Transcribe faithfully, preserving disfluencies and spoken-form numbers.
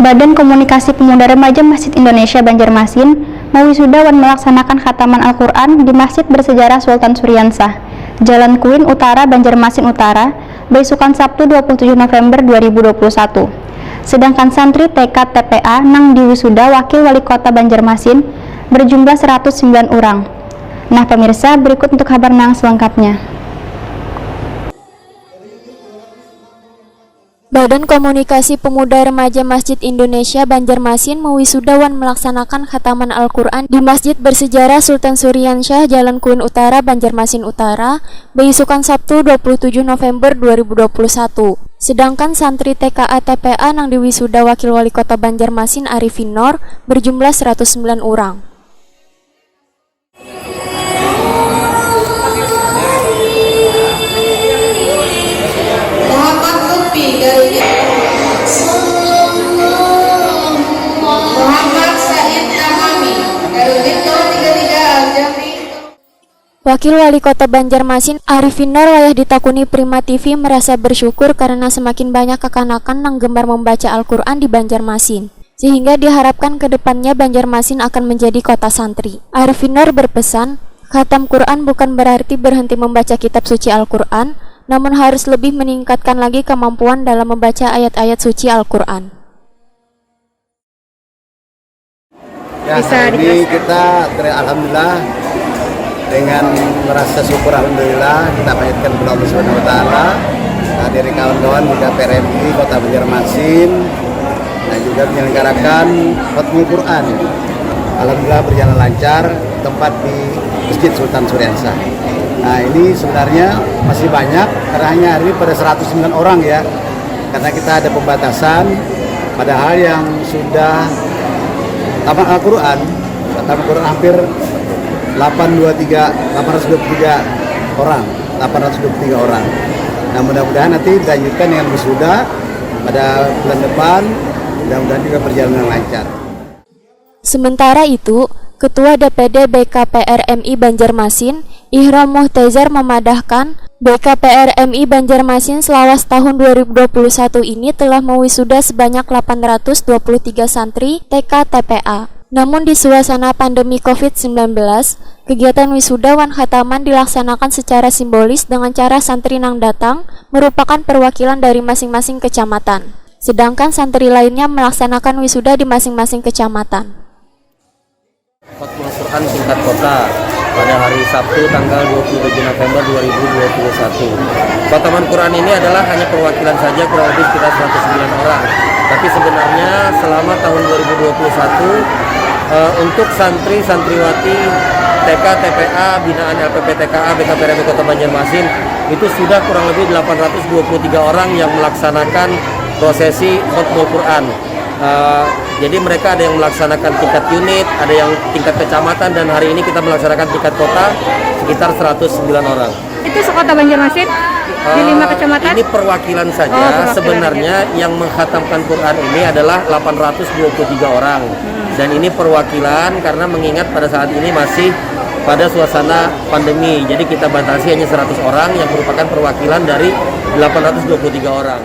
Badan Komunikasi Pemuda Remaja Masjid Indonesia Banjarmasin mewisuda wan melaksanakan khataman Al-Quran di Masjid Bersejarah Sultan Suriansah, Jalan Kuin Utara, Banjarmasin Utara, baisukan Sabtu dua puluh tujuh November dua ribu dua puluh satu. Sedangkan santri T K T P A nang diwisuda Wakil Wali Kota Banjarmasin berjumlah seratus sembilan orang. Nah, pemirsa, berikut untuk kabar nang selengkapnya. Badan Komunikasi Pemuda Remaja Masjid Indonesia Banjarmasin mewisuda wan melaksanakan khataman Al-Quran di Masjid Bersejarah Sultan Suriansyah, Jalan Kuin Utara, Banjarmasin Utara, beisukan Sabtu dua puluh tujuh November dua ribu dua puluh satu. Sedangkan santri T K A T P A nang diwisuda Wakil Wali Kota Banjarmasin Arifin Nor berjumlah seratus sembilan orang. Muhammad Lutfi dari Muhammad Said Tamami dari Window tiga tiga Al-Jafri. Wakil Wali Kota Banjarmasin, Arifin Nor, wayah ditakuni Prima T V, merasa bersyukur karena semakin banyak kakanakan nang gemar membaca Al-Quran di Banjarmasin, sehingga diharapkan ke depannya Banjarmasin akan menjadi kota santri. Arifin Nor berpesan, khatam Quran bukan berarti berhenti membaca kitab suci Al-Quran, namun harus lebih meningkatkan lagi kemampuan dalam membaca ayat-ayat suci Al-Quran. Ya, bisa hari ini dijelaskan. Kita ter-, alhamdulillah, dengan merasa syukur, alhamdulillah, kita panjatkan kepada Allah Subhanahu wa Ta'ala, nah, dari kawan-kawan juga P R M I Kota Banjarmasin, dan juga menyelenggarakan Khatmul Quran. Alhamdulillah, berjalan lancar, tempat di Masjid Sultan Suriansah. Nah, ini sebenarnya masih banyak, karena hanya hari ini pada seratus sembilan orang, ya. Karena kita ada pembatasan, padahal yang sudah tamat Al-Quran, tamat Al-Quran hampir delapan dua tiga, delapan ratus dua puluh tiga orang, delapan ratus dua puluh tiga orang. Nah, mudah-mudahan nanti dilanjutkan dengan wisuda pada bulan depan, mudah-mudahan juga berjalan dengan lancar. Sementara itu, Ketua D P D B K P R M I Banjarmasin, Ihrom Muhtezar, memadahkan, B K P R M I Banjarmasin selawas tahun dua ribu dua puluh satu ini telah mewisuda sebanyak delapan ratus dua puluh tiga santri T K T P A. Namun, di suasana pandemi covid sembilan belas, kegiatan wisuda wan khataman dilaksanakan secara simbolis dengan cara santri nang datang merupakan perwakilan dari masing-masing kecamatan. Sedangkan santri lainnya melaksanakan wisuda di masing-masing kecamatan. Khatmul Quran tingkat kota pada hari Sabtu tanggal dua puluh tujuh November dua ribu dua puluh satu. Khataman Quran ini adalah hanya perwakilan saja, kurang lebih sekitar seratus sembilan orang. Tapi sebenarnya selama tahun dua ribu dua puluh satu, eh, untuk santri santriwati T K T P A binaan L P P T K A B K P R M I Kota Banjarmasin itu sudah kurang lebih delapan ratus dua puluh tiga orang yang melaksanakan prosesi Khatmul Quran. Eh, jadi mereka ada yang melaksanakan tingkat unit, ada yang tingkat kecamatan, dan hari ini kita melaksanakan tingkat kota sekitar seratus sembilan orang. Itu sekota Banjarmasin di lima Eh, kecamatan? Ini perwakilan saja. Oh, perwakilan. Sebenarnya yang menghatamkan Quran ini adalah delapan ratus dua puluh tiga orang. Hmm. Dan ini perwakilan karena mengingat pada saat ini masih pada suasana pandemi. Jadi kita batasi hanya seratus orang yang merupakan perwakilan dari delapan ratus dua puluh tiga orang.